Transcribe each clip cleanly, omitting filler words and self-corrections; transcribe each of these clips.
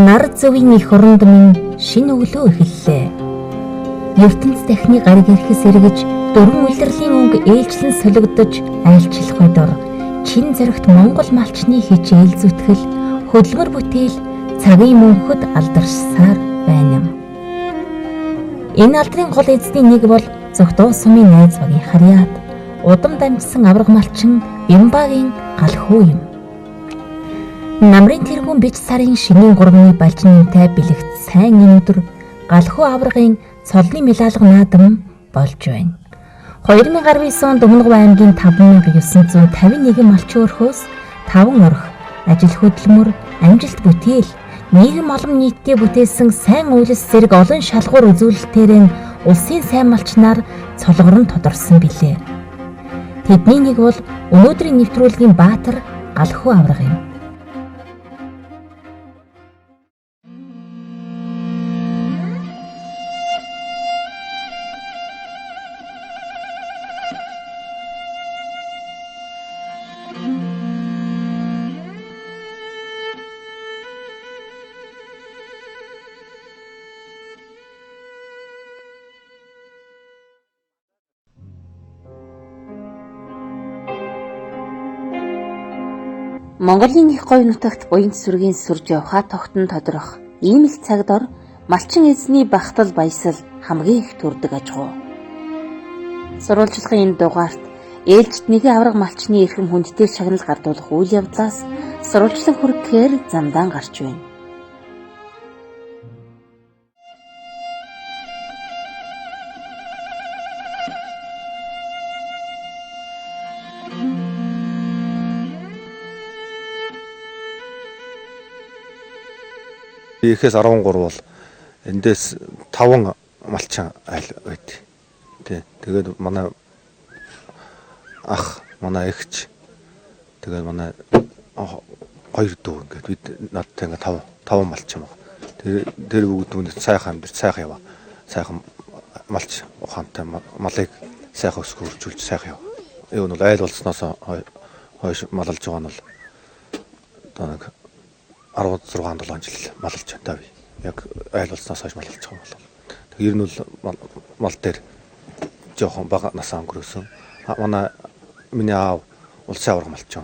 Нар зөвийн их оронд минь шинэ өглөө эхэллээ. Ертөнц дахны гариг эрхэс эргэж, дөрвөн улирлын өнгө ээлжлэн солигдож айлчлах үед ор чин зоригт Монгол малчны хичээл зүтгэл, хөдөлмөр бүтээл цагийн мөнхөд алдаршсаар байна юм. Энэ алдрын гол эзний нэг бол Зөвхөн сумын найз багийн харьяат, удам дамжсан авраг малчин Бямбагийн галхуу юм. Намрын тэргүүн бич сарын шинийн 3-ны балжинтай бэлэгт сайн энэ өдөр галхуу аврагын цолны милалга наадам болж байна. 2019 онд Өмнөг аймгийн 5951 малчин өрхөөс 5 өрх ажил хөдөлмөр, амжилт бүтээл, нийгэм олон нийтдээ бүтээсэн сайн үйлс зэрэг олон шалгуур үзүүлэлтээр улсын сайн малчнаар цолгорон тодорсон билээ. Тэдний нэг бол өнөөдрийн нэвтрүүлгийн Баатар галхуу авраг юм. Монголын их говь нутагт буян сүргийн сүрж явхаа тогтон тодрох ийм л цаг дор малчин эзний багтал баясал хамгийн их төрдөг ажгуу. Сурвалжлагын энэ дугаарт ээлжид нэгэн авраг малчны эрхэм хүндтэй шагнал гардуулах үйл явдлаас сурвалжлан хүргэхээр замдаан гарч байна. Ихээс 13 бол эндээс 5 малчин айл байд. Тий. Тэгээд манай ах, манай эгч, тэгээд манай хоёр дүү ингээд бид надтай ингээд 5 малчин баг. Тэр бүгд үүнд сайхан амьдарч сайхан яваа. Сайхан малч ухаантай малыг сайхан өсгөө үржүүлж сайхан яваа. Юу нь бол айл болсноос хойш малалж байгаа нь бол одоо нэг 16 7 жил малалж байна даа би. Яг айл болсноос хойш малалж байгаа юм бол. Тэг ер нь бол мал дээр жоохон бага насаа өнгөрөөсөн. Манай миний аав улсын аварга малчин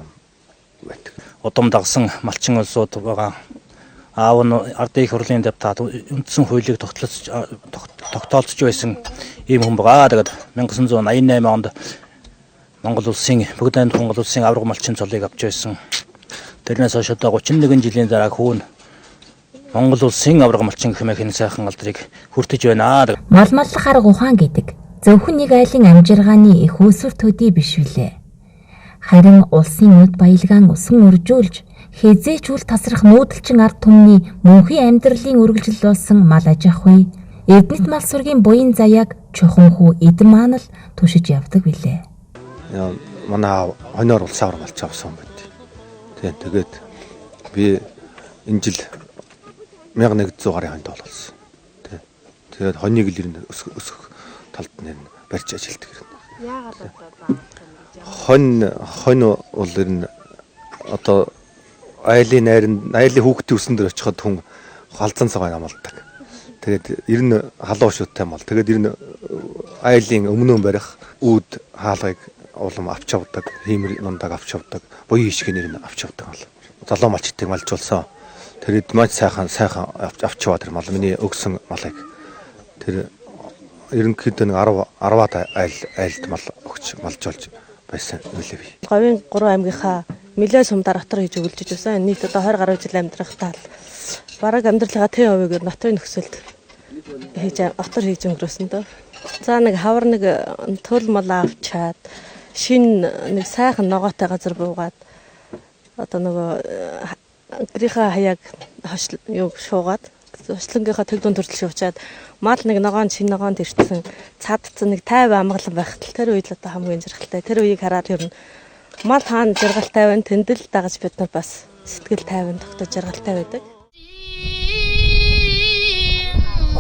байдаг. Удам дагсан малчин улсууд байгаа. Аав нь ардын их хурлын депутат үндсэн хуулийг тогтоолцож байсан ийм хүн байгаа. Тэгээд 1988 онд Монгол улсын бүгд найрамдах Монгол улсын аварга малчин цолыг авч байсан. Тэрнээс хойш одоо 31 жилийн дараа хүүн Монгол улсын аварга малчин хэмээх энэ сайхан алдрыг хүртэж байна. Мал маллах арга ухаан гэдэг зөвхөн нэг айлын амжиргааны их үүсвэр төдий биш билээ. Харин улсын нүд баялгаан өсөн үржүүлж хэзээ ч үл тасрах нүүдэлчин ард түмний мөнхийн амьдралын үргэлжлэл болсон мал аж ахуй Эрдэнэт мал сүргийн буян заяаг чухам хүү эдэн маань л түшиж явдаг билээ. Манай аав хоноор улсын аварга малчин авсан юм байна. Тэгээд би энэ жил 1100 гарын хонд болсон. Тэгээд хоньыг л ер нь өсөх талд нь барьж ажилтдаг юм. Яагаад одоо Хонь бол ер нь одоо айлын найранд айлын хүүхдийн өсөн дээр очиход хүн галзан цагаан амалдаг. Тэгээд ер нь халуун шүттэй мал. Тэгээд ер нь айлын өмнөө барих үүд хаалгыг улам авч явдаг, хиймэр нундаг авч явдаг, буян ишгийг нэр нь авч явдаг мал. Залуу малчдыг малжуулсан. Тэр маш сайхан авч яваа тэр мал миний өгсөн малыг. Тэр ерөнхийдөө нэг 10-аад айлд мал өгч малжуулж байсан үлээ би. Говийн 3 аймгийнхаа нэлээд сумдаар отор хийж өгөлжиж байсан. Нийт одоо 20 гаруй жил амьдрах тал. Бараг амьдралынхаа 50% нотын нөхцөлд хийж отор хийж өнгөрөөсөн дөө. За нэг хавар нэг төл мал авчаад шин нэг сайхан ногоотой газар буугаад одоо нөгөө гэрийнхээ хаяаг юу шуугаад хочлонгийнхаа тэг дунд хүртэл шуучаад мал нэг ногоон шин ногоонд ирсэн цадцсан нэг 50 амгалан байх тал тэр үед л одоо хамгийн жаргалтай. Тэр үеийг хараад ер нь мал хаана жаргалтай байна тэнд л дагаж бид нар бас сэтгэл тайван тогтож жаргалтай байдаг.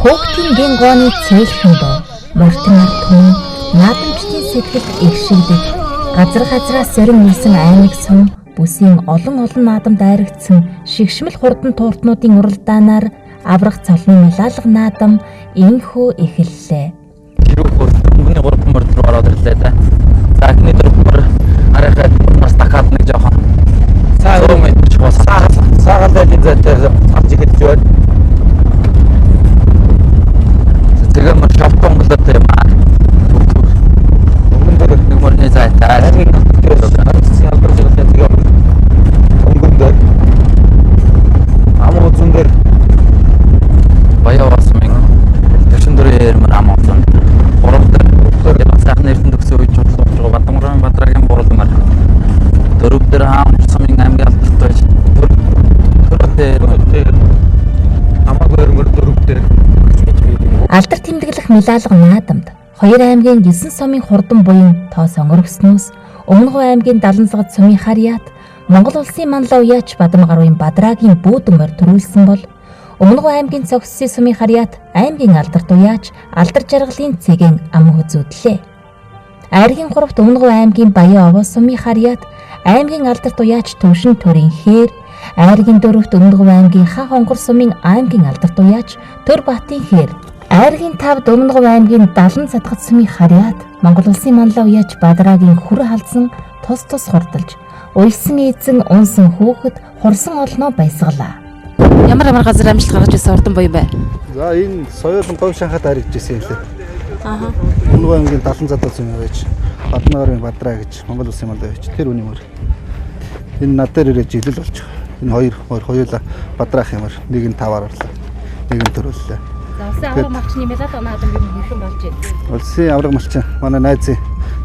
Хүүхдийн гин гооны цээлхэн дуу, мортон ард түмэн наадамчдын сэтгэлд эгшигдэж газар газраас зорин ирсэн аймаг сум Бүсийн олон олон наадамд айрагдсан шигшмэл хурдан тууртнуудын уралдаанаар аврах цолны милаалга наадам инхүү эхэллээ. Өнгөний 3 мөр рүү ороод ирлээ да. За эхний 4 мөр арайхаа бас дахиад нэг жоохон 100 м чухал саагаал айлын зайтай авч эхэлж байна. Тэгээ мөр шовтон өнгөлөд юм аа. Өнгөн дээр нэг мөрний зайтай. Аймгийн алдар чиглэлийн тэгээ өнгөн дээр ам үзэн дээр Баяа сумын 44 мөр ам үзэн 3 дээр сайхан эрдэнэ төгсөн үе чухал болж байгаа Бадамгарын Бадрагийн буралмар 4 дээр хаан сумын аймгийн алдарт байж 4 дээр хамаагүй мөр 4 дээр Алдар тэмдэглэх милаалга наадамд хоёр аймгийн 9 сумын хурдан буян тоос онгоргоснөөс Өмнө Говь аймгийн Даланзгад сумын харьяат Монгол улсын манлай уяач Бадамгаруйн Бадрагийн бүүдэн морь төрүүлсэн бол Өмнө Говь аймгийн Цогцсын сумын харьяат аймгийн алдарт уяач Алдар жаргалын цэгэн ам хүзүүдлээ. Айргийн 3-т Өмнө Говь аймгийн Баян овоо сумын харьяат аймгийн алдарт уяач Төвшин төрийн хээр, Айргийн 4-т Өмнө Говь аймгийн Хан хонгор сумын аймгийн алдарт уяач Төр Батын хээр, Айргийн 5-д Өмнө Говь аймгийн 70 задгад сумын харьяат Монгол улсын манлай уяач Бадрагийн хүр халзан тус тус хурдалж уйлсан эзэн унсан хүүхэд хурсан олноо баясгалаа. Ямар ямар газар амжилт гаргаж ирсэн хурдан буян бай? За энэ соёолон говь шанхад харагдж ирсэн юм лээ. Аха. Өмнө Говь аймгийн 70 задаа зүүн байж Бадмагарын Бадраа гэж Монгол улсын малтай байж тэр үний мөр. Энэ над дээр ирээд жилэл болж байгаа. Энэ хоёр мөр хоёулаа Бадраах юмар нэг нь таваар орлоо. Нэг нь төрөллөө. За улсын аварга малчны мелад наадам юм хэрхэн болж байна? Улсын аварга малчин манай найзын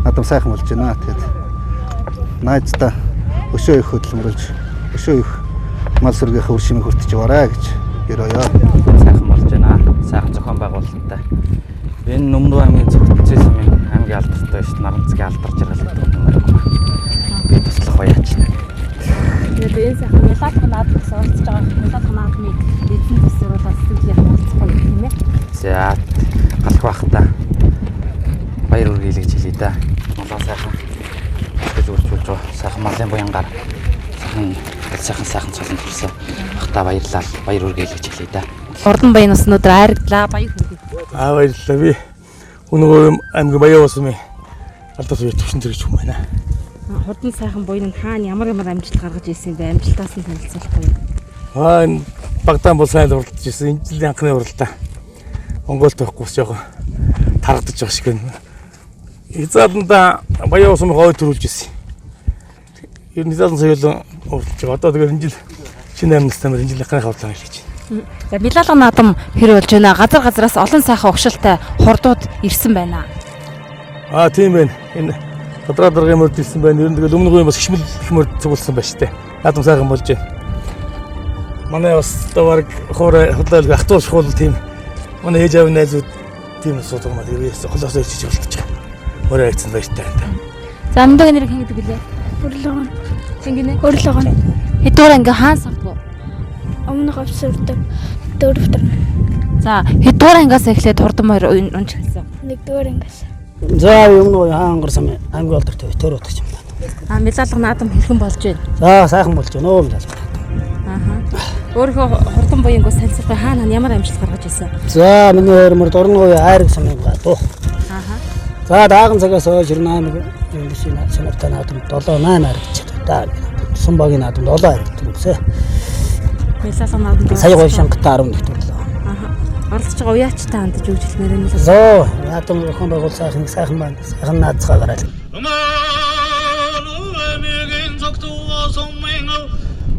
наадам сайхан болж байна. Тэгээд найздаа өшөө их хөдөлмөрлөж өшөө их мал сүргийнхээ үр шимийг хүртэж яваарай гэж ерөөё. Сайхан болж байна. Сайхан зохион байгуулалттай. Энэ Өмнө Говь аймгийн Цогцсын сумын аймгийн алдартай байж Наранцгийн алдар жаргал гэдэг юм байна. Би туслах баяач. Тэгээд энэ сайхан мелад наадам гэсэн оролцож байгаа мелад наадмыг эзэн төсөөрөл сэтгэл хавалцахгүй юм тийм ээ. За галах байхдаа баяр хүргэе гэж хэлье да. Малаа сайхан сэтгэл үржүүлж байгаа. Сайхан малын буянгаар сайхан сайхан сайхан цолон төрсөн. Бахта баярлал баяр хүргэе гэж хэлье да. Хурдан баян ус өнөөдөр айрагдлаа. Баяр хүргэе. Аа баярлалаа. Би Өмнө Говь аймгийн Баян сумын алдарт үе төвшин зэрэг хүн байна. Хурдан сайхан буян нь хаана ямар ямар амжилт гаргаж ирсэн бэ? Амжилтаас нь танилцуулахгүй юу? Аа энэ Багдаан бол сайн уралдаж ирсэн. Энэ жилийн анхны уралдаа. Монголд байхгүй бас жоохон тарагдаж байгаа шиг байна. Хязгаарлантаа Баян сумын хойд төрүүлж ирсэн. Ер нь хязгаарлан соёлон уралдаж байгаа. Одоо тэгээд энэ жил шинэ амнастай мөр энэ жил анхны уралдаан эхэлж байна. За милалга наадам хэр болж байна? Газар газраас олон сайхан угшилтай хурдууд ирсэн байна. Аа тийм байна. Энэ Бадраа даргын мөрд ирсэн байна. Ер нь тэгэл Өмнө Говийн бас хишмэл их мөрд цугласан байна шүү дээ. Наадам сайхан болж байна. Манай бас одоо баг хуурай худлаа ах トゥ шхуул тийм манай ээж аавын найзууд тийм асуудаг маа. Тэгээ холоос ирж болтож байгаа. Мөрөө хайцсан баяртай байна. За амдаг нэр хэн гэдэг билээ? Өрлөгөн. Чингэнэ? Өрлөгөн. Хэдгээр анги хаан сурдаг? Өмнө Говь сурдаг. Дөрөвдөр. За хэдгээр ангиас эхлээд хурдан морь унж эхэлсэн? Нэгдүгээр ангиас. За өмнө Говь хаан гонгор сумын аймгийн алдарт төр утгач юм байна. А милалга наадам хэрхэн болж байна? За сайхан болж байна өө милалга. Аха. Өөрийнхөө хурдан буянгаас танилцуулах хаана хаана ямар амжилт гаргаж ирсэн? За миний хоёр мөр Дуран Говь айраг сумын гадуу. Аха. За дааган цагаас хойш 98 юм биш санавтай наадам 7 8 харагдчихад да. Сум багийн наадам 7 харагдсан юмсэ. Милалга наадам Сая Говь шангатаа 11 төрлөө. Аха. Оролцож байгаа уяачтай хандаж юу хэлмээр байна вэ? Зөө наадам зохион байгуул сайхан сайхан байна. Сайхан наадцгаа гараад.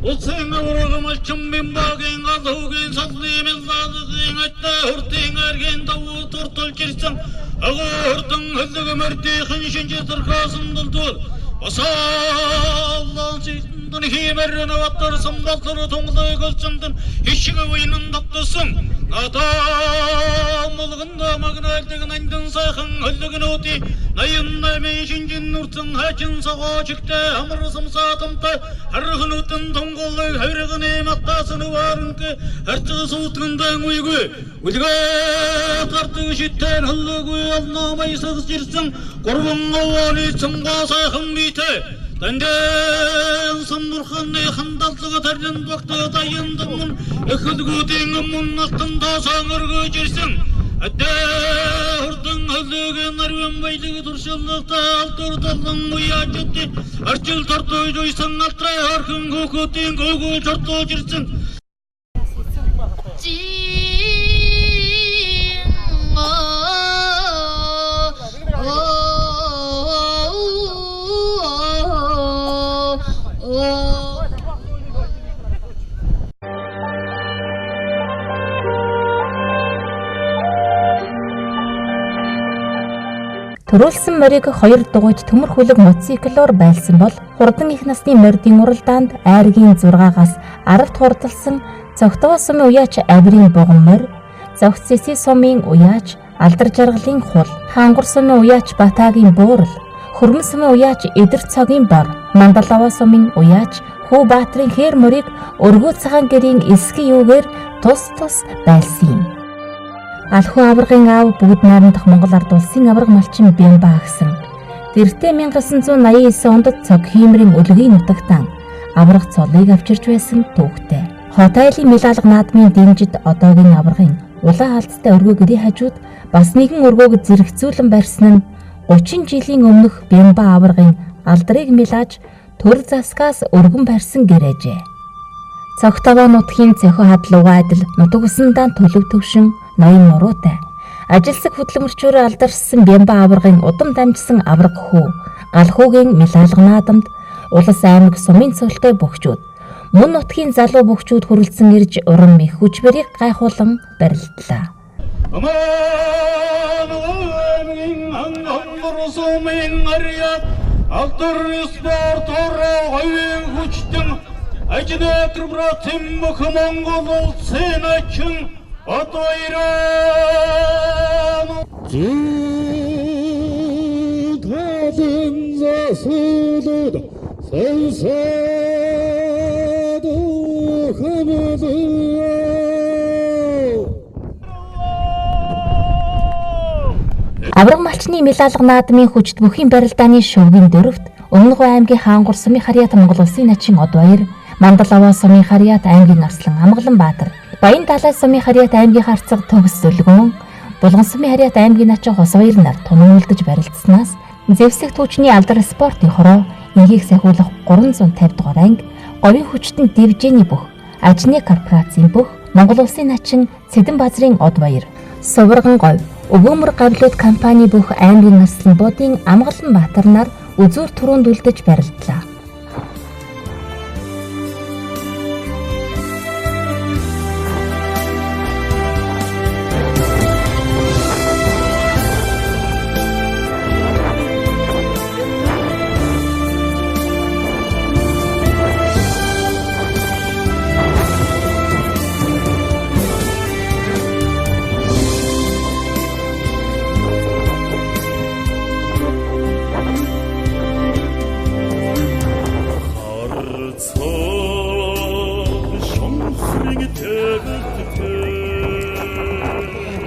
Улсын аварга малчин бимбагийн галуугийн салны мэллалын атта хурдын аргийн давуу тортолж ирсэн агуу хурдан хөлөг мөрдийнхэн шинжи зөрхөөсөн дулдул басааллан синдэн химэрэн аватарсан болтор тунглыг өлчөндөн ишиг уйнан давтсан надаа мулганда магнайлдаг нандин сайхан хөлөгнөөдий 88 шинжин нүрцэн хачин согоочигтэй амар сумсаатамтай хархнутан тунголыг хайрганы маттасан варанк харцаг сууткандан уйгүй үлгээ гардаг шиттэн хөлөггүй алнаа баясагс ирсэн гурван овооны цонгоо сайхан битэй Дандэн самбурханы хандаллага тарин багта дайындымын эхэлгүүдийн өмнө алтанда сонгоргож ирсэн. Әдэ хурдан хөлөг нарван байлыг туршилтаа алдурдалан уяажт арчил тортой жойсан алтрай хорхон хүүхдийн гөөгөө чортож ирсэн. Төрүүлсэн морийг хоёр дугуйд төмөр хөлөг мотоциклоор байлсан бол хурдан их насны мордын уралдаанд айргийн 6-аас 10-т хурдалсан Цогтоо сумын уяач авирын буган морь, Зогц Сэси сумын уяач Алдар жаргалын хул, Хаангур сумын уяач Батагийн буурал, Хөрмөн сумын уяач Эдэр цогийн бор, Мандалава сумын уяач Хүү Баатрын хээр морийг өргөө цагаан гэрийн эсгийн юугээр тус тус байлсан юм. Алхүү аваргын аав бүгд найрамдах Монгол ард улсын аварга малчин Бямба агсан. Дэртээ 1989 онд цог хиймрийн өлгийн нутагтан аварга цолыг авчирч байсан түүхтэй. Хот айлын мэлалга наадмын дэмжид одоогийн аваргын улаан алдтай өргөө гэрийн хажууд бас нэгэн өргөөг зэрэгцүүлэн барьсан нь 30 жилийн өмнөх Бямба аваргын алдрыг мэлаж төр засгаас өргөн барьсан гэр ажээ. Цогтовоо нутгийн цохио хадлууга адил нутаг усандаа төлөв төвшин ноён нуруутай. Ажилсаг хөдөлмөрчөөр алдарсан Бямба аваргын удам дамжсан аварга хүү, галхүүгийн мэлалга наадамд улас аймаг сумын цолтой бөхчүүд, мөн нутгийн залуу бөхчүүд хүрэлцэн ирж уран мэх хүчбэрийг гайхуулан барилдлаа. Аварга малчны мэлалга наадмын хүчит бүхийн барилдааны шувгийн дөрөвт Өмнө Говь аймгийн Хаангур сумын харьяат Монгол улсын начин Одбаяр, Мандалаваа сумын харьяат аймгийн Арслан Амгаланбаатар, Баян далай сумын харьяат аймгийн Харцаг Төгс Зүлгүүн, Булган сумын харьяат аймгийн начин Хосбаяр нар тунан үлдэж барилдсанаас зэвсэг түүчний алдар спортын хороо инхийг сахиулах 350 дугаар анги, говийн хүчтэн дивжээний бүх, Ажны корпорацийн бүх, Монгол улсын начин Цэдэн базрын Одбаяр, Суварган говь, Өгөөмөр гавлууд компани бүх аймгийн Арслан буудын Амгаланбаатар нар үзүүр түрүүнд үлдэж барилдлаа.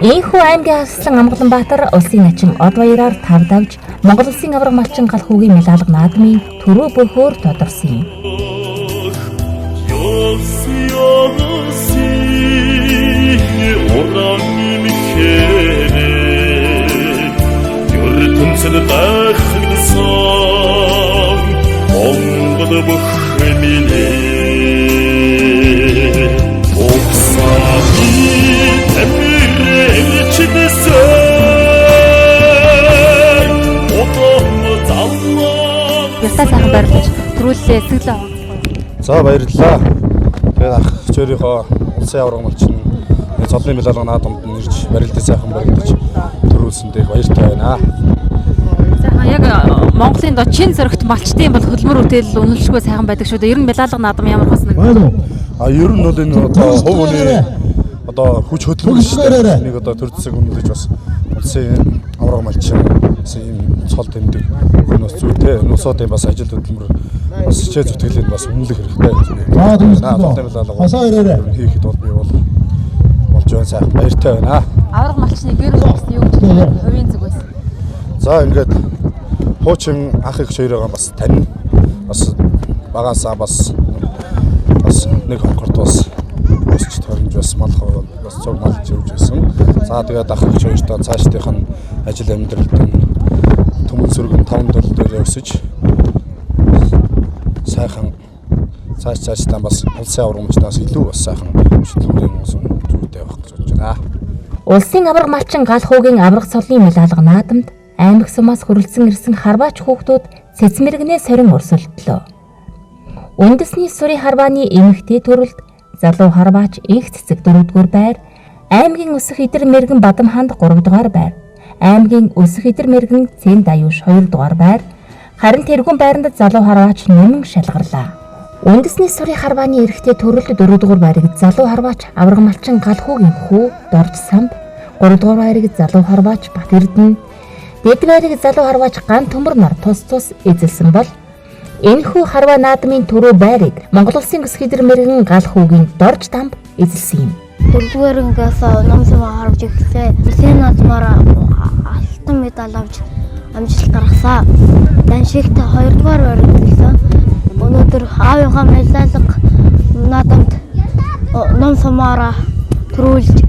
Ийхүү аймгийн Арслан Амгаланбаатар улсын начин Одбаяраар тав давж Монгол улсын аварга малчин галхүүгийн мэлалга наадмын түрүү бөхөөр тодорсон юм. Ясаа сайхан барилж төрүүллээ сэтгэлээ. За баярлалаа. Тэгээд ах хчөөрийнхөө улсын аварга малчин цолны мэлалга наадамд нэрж барилдаж сайхан барилдаж төрүүлсэндээ баяртай байна. Сайхан яг Монголын доо чин зөрөгт малчтын бол хөдөлмөр үтэл үнэлшгүй сайхан байдаг шүү дээ. Ер нь мэлалга наадам ямар хос нэг. А ер нь бол энэ одоо хувь хүний одоо хүч хөдөлмөр шүү дээ. Энийг одоо төр зэсэг үнэлж бас улсын аварга малчин ийм цол тэмдэг хүн бас зүйтэй. Улсуудын бас ажил хөдөлмөр бас хичээл зүтгэлийг бас үнэлэх хэрэгтэй. Хийхэд бол би бол болж байна, сайхан баяртай байна. Аварга малчны гэр бүл гэсэн юу гэж хувийн зүг байсан. За ингээд хуучин ах их хоёроо бас танина. Бас багаасаа бас нэг хонхорт бас өсч төрнж бас мал бас цуг малж явж байсан. За тэгээд ах эгч хоёртоо цаашдынх нь ажил амьдралд нь Түмэн сүргэн 5 дөрөл дээр өсөж сайхан цаашдаа бас улсын аварга малчнаас илүү бас сайхан хөдөлмөрийн зүйтэй байх гэж бодож байна. Улсын аварга малчин гал хүүгийн аварга цолын мэлалга наадамд аймаг сумаас хүрэлцэн ирсэн харваач хүүхдүүд цэцмэрэгнээ сорин өрсөлдлөө. Үндэсний сүрийн харвааны эмэгтэй төрөлд залуу харваач Инх цэцэг 4-р байр, аймгийн өсөх идэр мэрэгэн Бадамханд 3-р байр, аймгийн өсөх идэр мэрэгэн Цэн Даюуш 2-р байр, харин тэргүүн байранд залуу харваач Нэмэн шалгарлаа. Үндэсний сүрийн харвааны эрэгтэй төрөлд 4-р байрыг залуу харваач аварга малчин гал хүүгийн хүү Дорж Самб, 3-р байрыг залуу харваач Бат Эрдэнэ, дэд байрыг залуу харваач Ган Төмөр нар тус тус эзэлсэн бол энэхүү харваа наадмын түрүү байрыг Монгол Улсын өсөх идэр мэрэгэн гал хүүгийн Дорж Дамб эзэлсэн юм. Дөрөвдүгээр ангиас ном сумаа харвж эхэлсэн. Улсын наадмаар алтан медаль авч амжилт гаргасан. Даншигт 2-р байр эзэлсэн. Өнөөдөр аавынхаа мэлалга наадамд ном сумаараа төрүүлж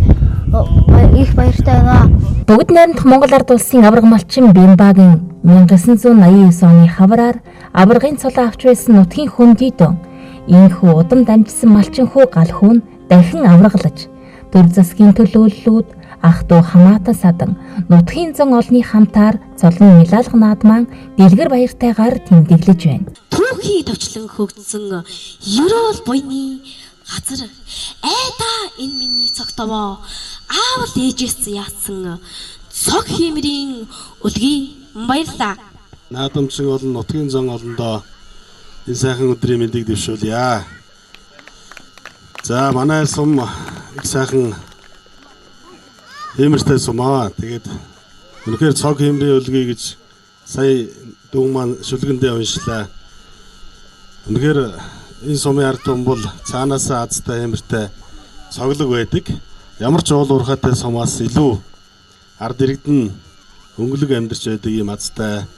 их баяртай байна. Бүгд найрамдах Монгол Ард Улсын аварга малчин Бимбагийн 1989 оны хавраар аваргын цолоо авч байсан нутгийн хөндийдөн энэхүү удам дамжсан малчин хүү гал хүү нь дахин аваргалаж төр засгийн төлөөллүүд ах дүү хамаатан садан нутгийн зон олны хамтаар цолын мэлалга наадмаан дэлгэр баяртайгаар тэмдэглэж байна. Түүхий товчлон хөгжсөн ерөөл буйны газар айда энэ миний цогтовоо аавал ээжээс яатсан цог хиймрийн үлгий баярлаа. Наадамчин болон нутгийн зон олондоо энэ сайхан өдрийн мэндийг дэвшүүлье. За манай сум их сайхан хиймэртэй сум аа. Тэгээд үнэхээр цог хиймрийн үлгий гэж сая дүүн маань шүлгэндээ уншлаа. Үнэхээр энэ сумын ард түмэн бол цаанаасаа азтай хиймэртэй цоглог байдаг. Ямар ч уул уурхайтай сумаас илүү ард иргэдэн өнгөлөг амьдарч байдаг ийм азтай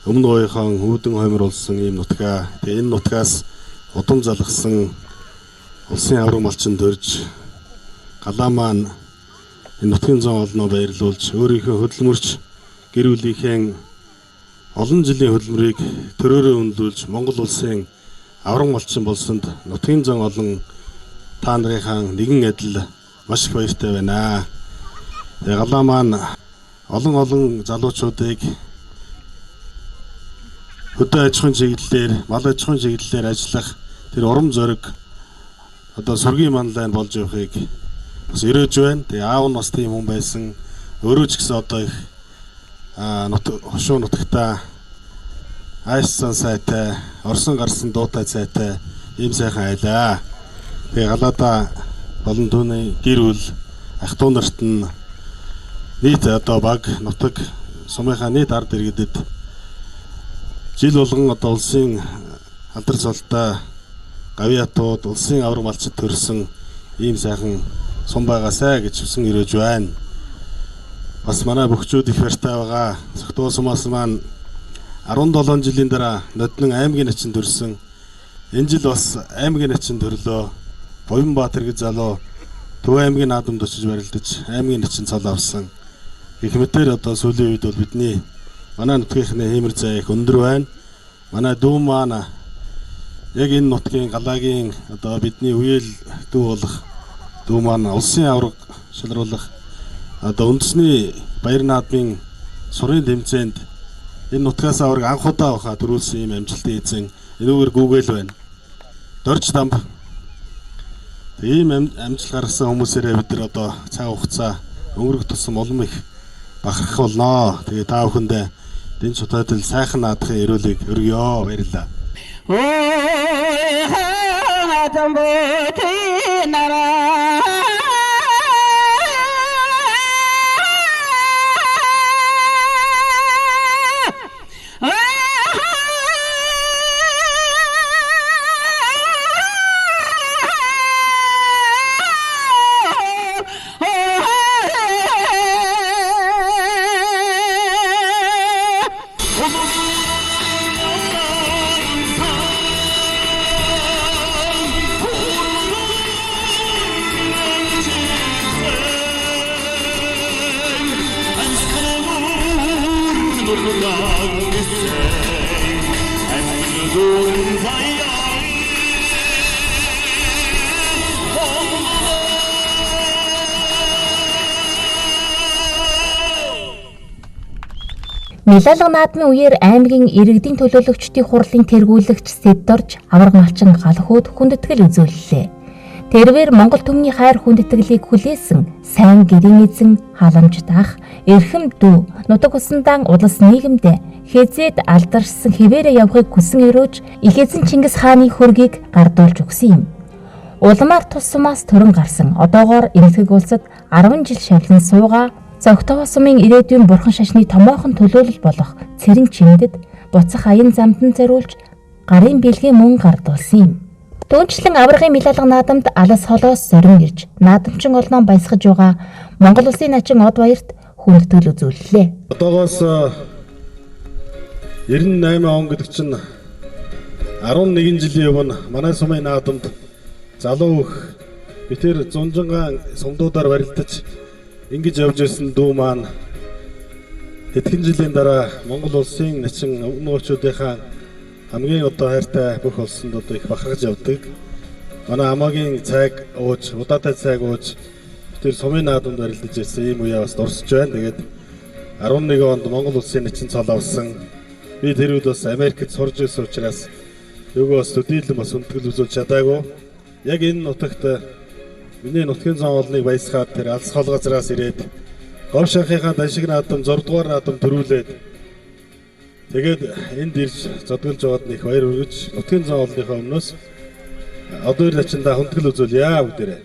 өмнө гоёхон үүдэн хоймор болсон ийм нутгаа. Тэгээ энэ нутгаас удам залгасан улсын аварга малчин төрж галаа маань энэ нутгийн зон олноо баярлуулж өөрийнхөө хөдөлмөрч гэр бүлийнхээ олон жилийн хөдөлмөрийг төрөөрөө үнэлүүлж Монгол улсын аварга малчин болсонд нутгийн зон олон та нарынхаа нэгэн адил маш их баяртай байна. Тэгээ галаа маань олон залуучуудыг хөдөө аж ахуйн чиглэлээр, мал аж ахуйн чиглэлээр ажиллах тэр урам зориг одоо сүргийн манлай болж явахыг бас өрөөж байна. Тэгээ аав нь бас тийм хүн байсан. Өөрөө ч гэсэн одоо их хошуу нутагтаа айссан сайтай, орсон гарсан дуутай цайтай ийм сайхан айлаа. Тэгээ галаадаа болон түүний гэр бүл ах トゥ нарт нь нийт одоо баг нутаг сумынхаа нийт ард иргэдэд жил болгон одоо улсын алдар цолтой гавьяатууд улсын аварга малчид төрсөн ийм сайхан сум байгаасай гэж хүсэн өрөөж байна. Бас манай бөхчүүд их баяртай байгаа. Согтуу сумаас маань 17 жилийн дараа ноднон аймгийн начин төрсөн. Энэ жил бас аймгийн начин төрлөө. Буянбаатар гэж залуу Төв аймгийн наадамд очиж барилдаж аймгийн начин цол авсан. Гэх мэтээр одоо сүүлийн үед бол бидний манай нутгийнхны хиймэр зай их өндөр байна. Манай дүү маань яг энэ нутгийн галаагийн одоо бидний үеэл дүү болох дүү маань улсын аварга шалруулах одоо үндэсний баяр наадмын сурын тэмцээнд энэ нутгаас аварга анх удаа баха төрүүлсэн ийм амжилтын эзэн энүүгээр гүгээл байна. Дорж Дамб. Ийм амжилт гаргасан хүмүүсээрээ бид нар одоо цаг хугацаа өнгөрөх тусам улам их бахархах болно. Тэгээ та бүхэндээ дэн чутаатал сайхан наадахын ерөөлийг өргөё. Баярлалаа. Улсын Милалга наадмын үеэр аймгийн иргэдийн төлөөлөгчдийн хурлын тэргүүлэгч Сэддорж аварга малчин Галхүүд хүндэтгэл үзүүллээ. Тэрвэр Монгол түмний хайр хүндэтгэлийг хүлээсэн сайн гэрийн эзэн халамж даах, эрхэм дүү, нутаг усандаан улс нийгэмдээ хезээд алдаршсан хэвээрээ явахыг хүсэн өрөөж их эзэн Чингис хааны хөргийг гардуулж өгсөн юм. Улмаар тус сумаас төрөн гарсан одоогоор Эмзэг улсад 10 жил шавлан суугаа Зогтоо сумын ирээдүйн бурхан шашны томоохон төлөөлөл болох Цэрэн чимдэд буцах аян замдан зориулж гарын бэлгийн мөн гардуулсан юм. Түүнчлэн аваргын милалга наадамд алас холоос зорин ирж наадамчин олноо баясгаж байгаа Монгол улсын начин од баярт хүндэтгэл үзүүллээ. Одоогоос 98 он гэдэг чинь 11 жилийн өмнө манай сумын наадамд залуу их битэр зунжингаан сумдуудаар барилдаж ингэж явж ирсэн дүү маань хэдхэн жилийн дараа Монгол улсын начин өмнө хамгийн одоо хайртай бүх улсанд одоо их бахархаж явдаг. Манай амаагийн цайг ууж, удаатай цайг ууж тэр сумын наадамд барилдаж ирсэн ийм үе бас дурсаж байна. Тэгээд 11 онд Монгол улсын начин цол авсан. Би тэр үед бас Америкт сурж байсан учраас нөгөө бас төдийлөн бас хүндэтгэл үзүүлж чадаагүй. Яг энэ нутагт миний нутгийн зам олныг баясгаад тэр алс хол газраас ирээд говь шанхийнхаа даншиг наадам 6 дугаар наадам төрүүлээд тэгээд энд ирж зодголж яваад нэг баяр хүргэж нутгийн зам олныхоо өмнөөс одоо ир начиндаа хүндэтгэл үзүүлье бүгдээрээ.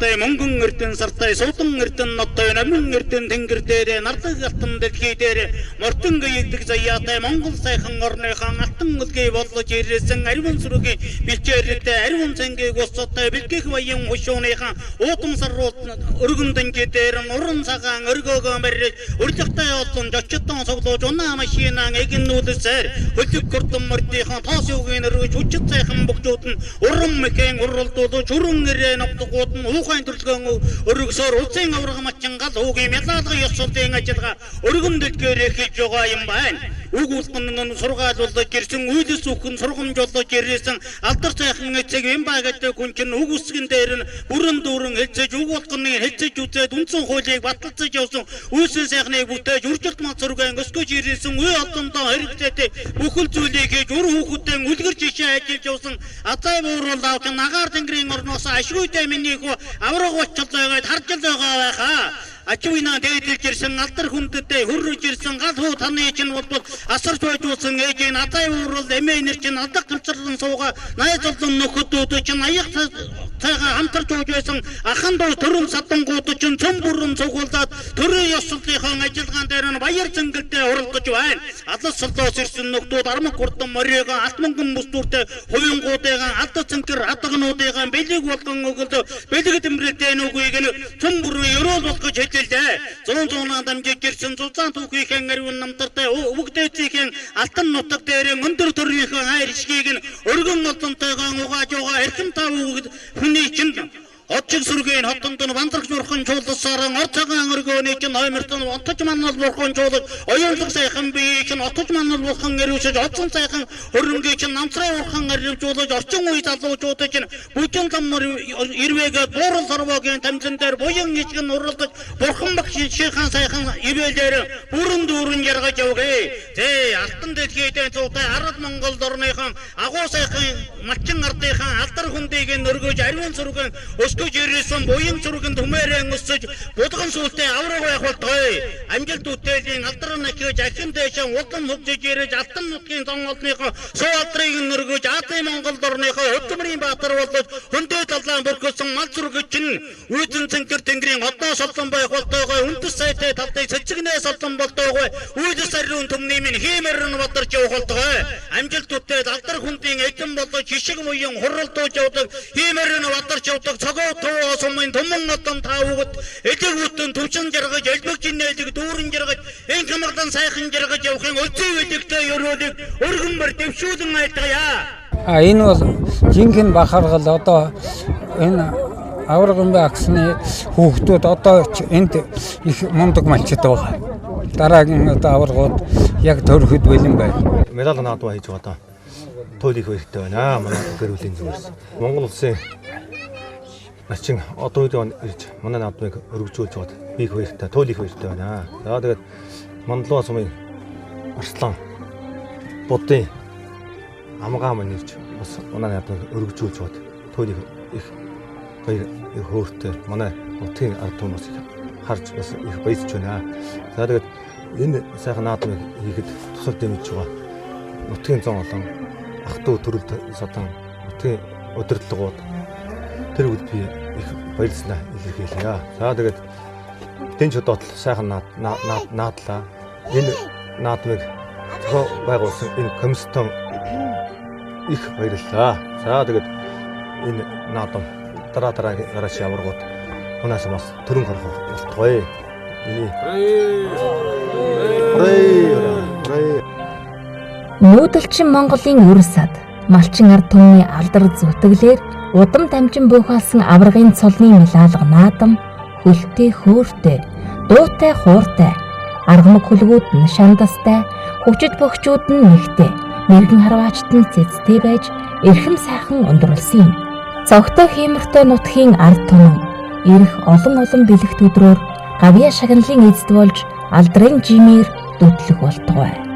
Нартай мөнгөн эрдэн сартай суудан эрдэн ноттой номин эрдэн тэнгэр дээр нардаг алтан дэлхий дээр мортон гийдэг заяатай Монгол сайхан орныхан алтан өлгий боллож ирсэн ариун сүргийн бэлчээртэй ариун цэнгийг устай бэлгэх баян хушууныхан уудам сарууд өргөн дэнжи дээр нуран цагаан өргөөгөө мэрэж урилгатай олон жочтон цоглууж унаа машинан эгнүүлсээр хөлөг гурдам мордынхан тоос юугийн өргөж хүчит сайхан бөгжүүд нь уран мэхэн уралдуулж өрөн нэрээ нутгууд нь уухайн төрөлгөөн өргөсөөр улсын аварга мачин гал уугийн мялалга ёс сурдын ажиллагаа өргөн дэлгээр эхэлж байгаа юм байна. Үг үлгэн нь сургаалуулж ирсэн, үйлс үхэн сургамжуулж ирсэн алдар сайхан эцэг юм ба гэдэг хүн чинь үг үсгэн дээр нь бүрэн дүүрэн хэлцэж үг болгоныг хэлцэж үзээд үндсэн хуулийг баталцаж явсан үйлсэн сайхныг бүтээж үржилт мал зургаан өсгөж ирсэн үе олондоо хэрэгцээтэй бүхэл зүйлийг хийж үр хүүхэдтэй үлгэр жишээ ажиллаж явсан азай бууруул авч нагаар тэнгэрийн орноос ашгүйдээ миний хүү авраг болчлоо гэж харж л байгаа байхаа. Ачуйна дээдэлж ирсэн алдар хүндтэй хөррөж ирсэн гал хуу таны чинь болбол асарч байжуулсан ээжийн азай уурал эмээ нэр чинь алдаг ганцарлан сууга найз олон нөхөдүүд чинь аяг цайгаа хамтарч ууж байсан ахан дуу төрөн садангууд чинь цөм бүрэн цугуулад төрийн ёслолынхон ажиллагаан дээр нь баяр зэнгэлтэй уралдаж байна. Алас солоос ирсэн нөхдүүд армаг хурдан мориогоо алт мөнгөн бүс дүртэй хувингуудыгаа алдар цэнхэр адагнуудыгаа бэлэг болгон өгөлд бэлэг дэмрэлтэй нүгүйг нь цөм бүрэн өрөөл болгож хэлээ. Зуун зуунаа дамжиж ирсэн зузаан түүхийнхэн ариун намтартай өвгдээцийнхэн алтан нутаг дээр өндөр төрийнхөө хайр ишгийг нь өргөн олонтойгоо угааж байгаа эрхэм тав үгд хүний чинь Очиг сүргийн хотонд нь бандрагч бурхан чуулсаар ор цагаан өргөөний чинь хоймортон отож маннал бурхан чуулж оюунлаг сайхан бие чинь отож маннал бурхан эрүүшиж одсон сайхан хөрөнгийн чинь намцрай бурхан аривжуулж орчин үе залуучууд чинь бүжин ламар ирвэгээ буурал сорвогийн тамзан дээр буян ишгэн уралдаж бурхан багш шийхан сайхан ивэлээр бүрэн дүүрэн яргаж явгээ. Зээ алтан дэлхийдээ цуутай арал Монгол дорныхан агуу сайхан малчин ардынхан алдар хүндийг нь өргөж ариун сүргэн Өсгөж ирсэн буян зүргэн түмээрэн өсөж булган сүлтэй авраг байх болтугай. Амжилт бүтээлийн алдран ахиж ахин дэшэн улам хөгжиж ирэж алтан нутгийн зон олныхоо суу алдрыг нөргөж Азийн Монгол дорныхоо хөдөлмөрийн баатар болож хөндөө талаан бүрхэлсэн мал зүргэж чинь үйдэн цэнхэр тэнгэрийн одоос олон байх болтугай. Үндэс сайтай талдыг цэцэгнээс олон болтугай. Үйдэс ариун түмний минь хиймэр нь бадарч явах болтугай. Амжилт бүтээл алдар хүндийн эзэн болож хишиг муян хуралдууж явдаг хиймэр нь бадарч явдаг цогоо туу сумын туман одон та үгэд элэг үтэн төвчин жаргаж элбэг жинээлэг дүүрэн жаргаж инх хамгаалан сайхан жаргаж явахын өлзий элэгтэй өрөөлийг өргөн бэр дэвшүүлэн айлтгая. А энэ бол жинхэнэ бахархал одоо энэ Аваргамбай агсны хүүхдүүд одоо ч энд их мундаг малчид байгаа. Дараагийн одоо аваргууд яг төрөхөд бэлэн байна. Медаль наадмаа хийж байгаа даа. Туйл их баяртай байна. Манай гэр бүлийн зүгээс. Монгол улсын начин одоо үед ирж манай наадмыг өргөжүүлж байгаад би их баяртай, туйл их баяртай байна. За тэгээд Мандлуа сумын Арслан Будын амгаа маань ирж бас манай наадмыг өргөжүүлж байгаад туйл их баяр их хөөртэй манай нутгийн ард түмэн бас их харж бас их баясж байна. За тэгээд энэ сайхан наадмыг хийхэд тусал дэмжиж байгаа нутгийн зон олон ах トゥ төрөлд садан нутгийн удирдлагууд тэр үед би их баярлснаа илэрхийлье. За тэгээд дэнч одоотл сайхан наадлаа. Энэ наадмыг зохион байгуулсан энэ комиссион их баярлалаа. За тэгээд энэ наадам дараа дараагийн аваргууд өнөөс бас төрөн гарах болтугай. Миний Нүүдэлчин Монголын үр сад малчин ард түмний алдар зүтгэлээр удам дамжин буйхаалсан аваргын цолны милаалга наадам хөлтэй хөөртэй, дуутай хууртай, аргамаг хүлгүүд нь шандастай, хүчит бөхчүүд нь нэгтэй, мэрэгэн харваачт нь цэцтэй байж эрхэм сайхан ундруулсан юм. Цогтой хиймортой нутгийн ард түмэн ирэх олон олон бэлэгт өдрөөр гавьяа шагналын эзэд болж алдрын жимээр дүтлэх болтугай.